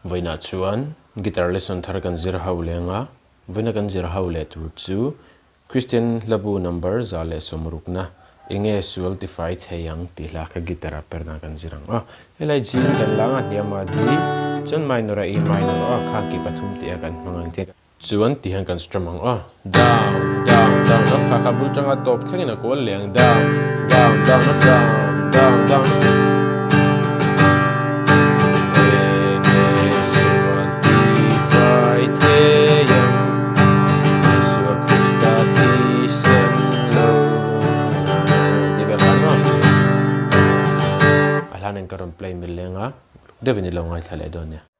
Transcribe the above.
Vawiinah chuan guitar lesson thar kan zir ho leng a, vawiina kan zir ho leh tur chu Christian hlabu number 160na enge sual tifai thei ang tih hla kha guitar a perna kan zir ang a. Helai G in kan lang a hniam a D chuan minor a E minor aw kha ki pathum tih a kan hmang ang tih chuan ti hian kan strum ang aw. Down down down up kha kha bul tanga tawp thlengin a kual leh ang down down down up down down down Enge sual tifai thei ang Isua Krista thisen lo tih vel khan maw a hlan in ka rawn play mil leng a uluk deuhin i lo ngaithla leh dawn nia.